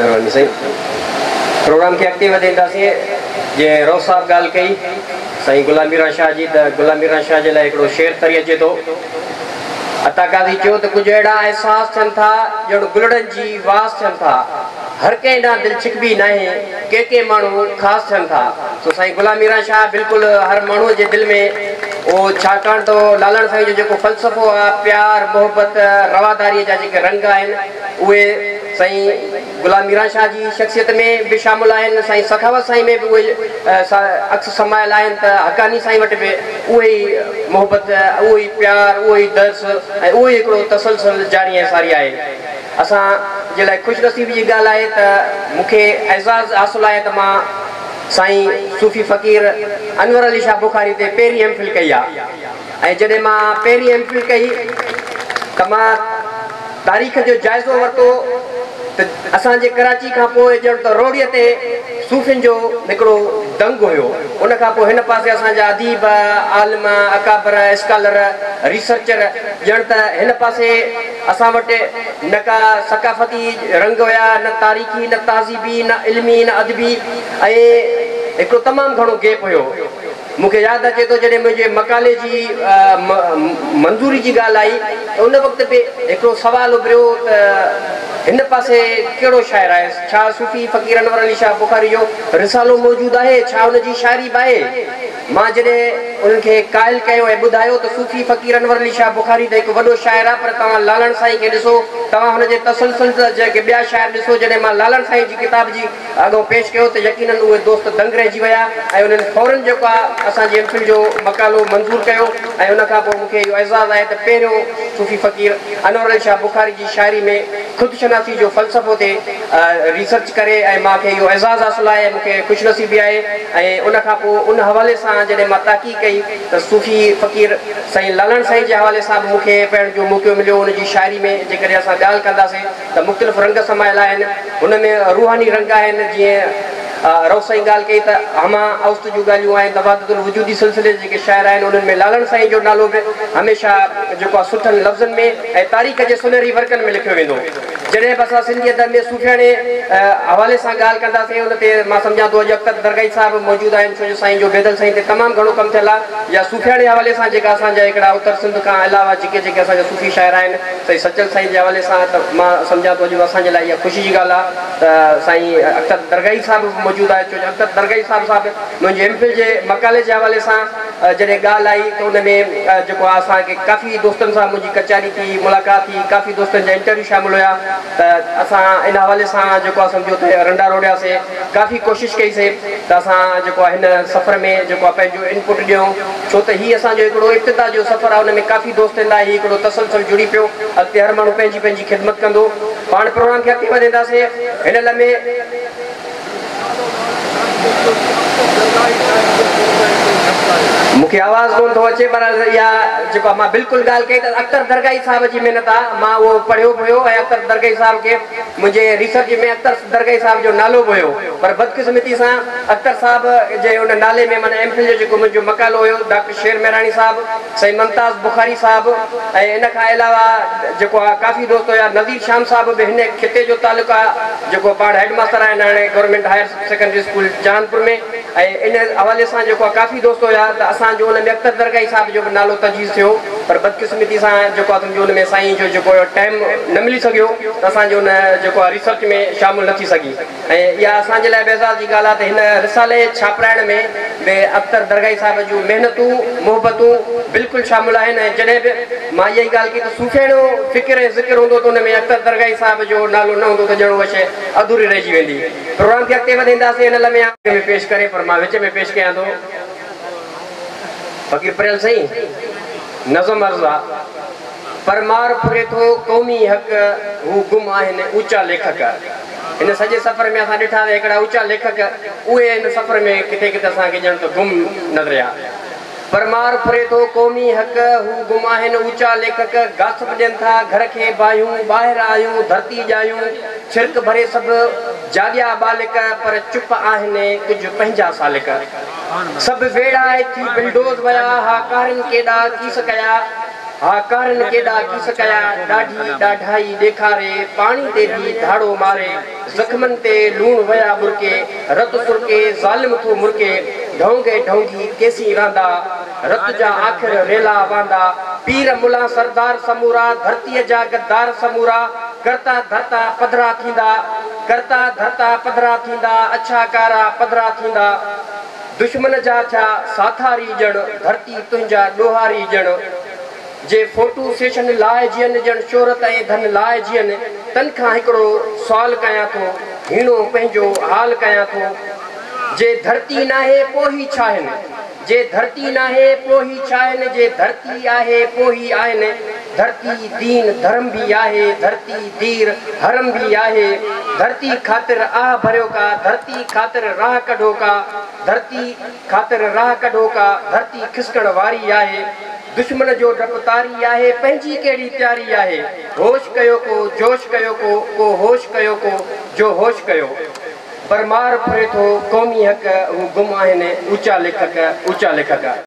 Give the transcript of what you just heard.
مهرباني سائين. پروگرام کي اڳتي وڌائينداسين. جيئن رئوف صاحب ڳالهه ڪئي سائين غلام ميران شاهه جي ته غلام ميران شاهه جي لاء هڪڙو شعر تري اچي ٿو. عطا قاضي چيو ته ڪجهه اهڙا احساس ٿين ٿا ڄڻ گلڙن جي واس ٿين ٿا. هر ڪنهن ڏانهن دل ڇڪبي ناهي، ڪي ڪي ماڻهو خاص ٿين ٿا. سو سائين غلام ميران شاهه بلڪل هر ماڻهوء جي دل ۾ اهو ڇاڪاڻ ته لالڻ سائين جو جيڪو فلسفو آ پيار، محبت، رواداريء جا جيڪي رنگ آهن اهي سائين غلام ميران شاهه جي شخصيت ۾ به شامل آهن، سائين سخاوت سائين ۾ به اهي عڪس سمايل آهن ته حقاني سائين وٽ به اهي ئي محبت، اهو ئي پيار، اهو ئي درس ۽ اهو ئي هڪڙو تسلسل جاري ۽ ساري آهي. اسان جي لاء خوش نصيبي جي ڳالهه آهي ته مون کي اعزاز حاصل آهي ته مان سائين صوفي فقير انور علي شاهه بخاري تي پهرين ايم فل ڪئي آهي ۽ جڏهن مان پهرين ايم فل ڪئي ته مان تاريخ جو جائزو ورتو ته اسان جي ڪراچي کان پوء ڄڻ ته روهڙيء تي صوفين جو هڪڙو دنگ هيو. ان کان پوء هن پاسي اسان جا اديب، عالم، اڪابر، اسڪالر، ريسرچر ڄڻ ته هن پاسي اسان وٽ نه ڪا ثقافتي رنگ هيا، نه تاريخي، نه تهذيبي، نه علمي، نه ادبي ۽ هڪڙو تمام گهڻو گيپ هيو. مون کي ياد اچي ٿو جڏهن منهنجي مقالي جي منظوري جي ڳالهه آئي ته ان وقت به هڪڙو سوال اڀريو ته هن پاسي ڪهڙو شاعر آهي؟ ڇا صوفي فقير انور علي شاهه بخاري جو رسالو موجود آهي؟ ڇا ان جي شاعري به آهي؟ مان جڏهن انهن کي قائل ڪيو ۽ ٻڌايو ته صوفي فقير انور علي شاهه بخاري ته هڪ وڏو شاعر آهي پر توهان لالڻ سائين کي ڏسو، توهان هن جي تسلسل جا جيڪي ٻيا شاعر ڏسو، جڏهن مان لالڻ سائين جي ڪتاب جي اڳئون پيش ڪيو ته يقينن اهي دوست دنگ رهجي ويا ۽ انهن فورن جيڪو آهي اسان جي ايم فل جو مقالو منظور ڪيو ۽ ان کان پوء مون کي اهو اعزاز آهي ته پهريون صوفي فقير انور علي شاهه بخاري جي شاعري ۾ خود شناسي جو فلسفو تي ريسرچ ڪري ۽ مان کي اهو اعزاز حاصل آهي مون کي خوش نصيبي آهي ۽ ان کان پوء ان حوالي سان جڏهن مان تحقيق ڪئي ته صوفي فقير سائين لالڻ سائين جي حوالي سان به مون کي پڙهڻ جو موقعو مليو ان جي شاعري ۾ جيڪڏهن اسان ڳالهه ڪنداسين ته مختلف رنگ سمايل آهن، هن ۾ روحاني رنگ آهن، جيئن رئوف سائين ڳالهه ڪئي ته همه اوست جون ڳالهيون آهن ته وحدت الوجودي سلسلي جا جيڪي شاعر آهن انهن ۾ لالڻ سائين جو نالو به هميشه جيڪو آهي سٺن لفظن ۾ ۽ تاريخ جي سونهري ورقن ۾ لکيو ويندو. جڏهن به اسان سنڌي ادب ۾ صوفياڻي حوالي سان ڳالهه ڪنداسين ان تي مان سمجهان ٿو اڄ اختر درگاهي صاحب به موجود آهن ڇو جو سائين جو بيدل سائين تي تمام گهڻو ڪم ٿيل آهي يا صوفياڻي حوالي سان جيڪا اسان جا هڪڙا اتر سنڌ کان علاوه جيڪي جيڪي اسان جا صوفي شاعر آهن سائين سچل سائين جي حوالي سان ته مان سمجهان ٿو اڄ اسان جي لاء اها خوشي جي ڳالهه آهي ته سائين اختر درگاهي صاحب به موجود آهي ڇو جو اختر درگاهي صاحب سان به منهنجي ايم فل جي مقالي جي حوالي سان جڏهن ڳالهه آئي ته ان ۾ جيڪو آهي اسان کي ڪافي دوستن سان منهنجي ڪچهري ٿي ملاقات ٿي ڪافي دوستن جا انٽرويو شامل هيا ته اسان ان حوالي سان جيڪو آهي سمجهو ته رنڊا روڙياسي ڪافي ڪوشش ڪئي سي ته اسان جيڪو آهي هن سفر ۾ جيڪو آهي پنهنجو انپٽ ڏيون ڇو ته هي اسان جو هڪڙو ابتدا جو سفر آهي ان ۾ ڪافي دوست ايندا هي هڪڙو تسلسل جڙي پيو اڳتي هر ماڻهو پنهنجي پنهنجي خدمت ڪندو پاڻ پروگرام کي اڳتي وڌائينداسين هن لمحي مون کي آواز ڪونه ٿو اچي پر اها جيڪو مان بلڪل ڳالهه ڪئي ته اختر درگاهي صاحب جي محنت آهي مان اهو پڙهيو به هيو ۽ اختر درگاهي صاحب کي منهنجي ريسرچ ۾ اختر درگاهي صاحب جو نالو به هيو پر بدقسمتي سان اختر صاحب جي ان نالي ۾ معنيٰ ايم فل جو جيڪو منهنجو مقالو هيو ڊاڪٽر شير مهراڻي صاحب، سائين ممتاز بخاري صاحب ۽ ان کان علاوه جيڪو آ ڪافي دوست هيا نذير شام صاحب به هن خطي جو تعلق آ جيڪو پاڻ هيڊ ماستر آهن هاڻي government higher secondary school Jahanpur ۾ ۽ ان حوالي سان جيڪو آ ڪافي دوست هيا ته اسان جو ان ۾ اختر درگاهي صاحب جو به نالو تجويز ٿيو پر بدقسمتي سان جيڪو آ سمجهو ان ۾ سائين جو جيڪو ٽائيم نه ملي سگهيو ته اسان جو ان جيڪو آ ريسرچ ۾ شامل نه ٿي سگهي ۽ اها اسان جي لاء به اعزاز جي ڳالهه آ ته هن رسالي ڇاپرائڻ ۾ به اختر درگاهي صاحب جون محنتون محبتون بلڪل شامل آهن ۽ جڏهن به مان اها ئي ڳالهه ڪئي ته صوفياڻو فڪر ۽ ذڪر هوندو ته ان ۾ اختر درگاهي صاحب جو نالو نه هوندو ته ڄڻ اها شيء اڌوري رهجي ويندي. پروگرام کي اڳتي وڌائينداسين هن لمحي. ۾ پيش ڪري پر مان وچ ۾ پيش ڪيان ٿو. فقير پريل سائين نظم عرض آ. پر مار ڦري ٿو قومي حق هو گم آهن اوچا ليکڪ. هن سڄي سفر ۾ اسان ڏٺا ته هڪڙا اوچا ليکڪ اهي هن سفر ۾ ڪٿي ڪٿي اسان کي ڄڻ ته گم نظريا. پر مار ڦري ٿو قومي حق هو گم آهن اوچا ليکڪ غاصب ڏين ٿا گهر کي باهيون ٻاهر آيون ڌرتي ڄايون ڇرڪ ڀري سڀ جاڳيا ٻالڪ پر چپ آهن ڪجهه پنهنجا سالڪ سڀ ويڙهائي ٿي بلڊوز ويا ها قهرن ڪيڏا ڪيس ڪيا. ها ڪارن ڪيڏا ڪيس ڪيا، ڏاڍي ڏاڍائي ڏيکاري، پاڻي تي به ڌاڙو ماري، زخمن تي لوڻ ويا ٻرڪي، رت سرڪي ظالم ٿو مرڪي، ڍونگي ڍونگي ڪيسين رهندا، رت جا آخر ريلا وهندا، پير ملان سردار سمورا، ڌرتيء جا غدار سمورا، ڪرتا ڌرتا پڌرا ٿيندا، ڪرتا ڌرتا پڌرا ٿيندا، اڇا ڪارا پڌرا ٿيندا، دشمن جا ٿيا ساٿاري ڄڻ، ڌرتي تنهنجا ڏوهاري ڄڻ، جي فوٽو سيشن لاء جيئن ڄڻ شهرت ۽ ڌن لاء جيئن، تن کان هڪڙو سوال ڪيان ٿو، هيڻو پنهنجو حال ڪيان ٿو، جي ڌرتي ناهي پو هي ڇاهن، جي ڌرتي ناهي پو هي ڇاهن، جي ڌرتي آهي پو هي آهن، ڌرتي دين ڌرم ڀي آهي، ڌرتي دير حرم ڀي آهي، ڌرتي خاطر آه ڀريو ڪا، ڌرتي خاطر راهه ڪڍو ڪا، ڌرتي خاطر راهه ڪڍو ڪا، ڌرتي کسڪڻ واري آهي، دشمن جو ڊپ طاري آهي، پنهنجي ڪهڙي تياري آهي، هوش ڪيو ڪو جوش ڪيو ڪو، ڪو هوش ڪيو ڪو جو هوش ڪيو. پر مار ڦري ٿو قومي حق، هو گم آهن، اوچا ليکڪ، اوچا ليکڪ.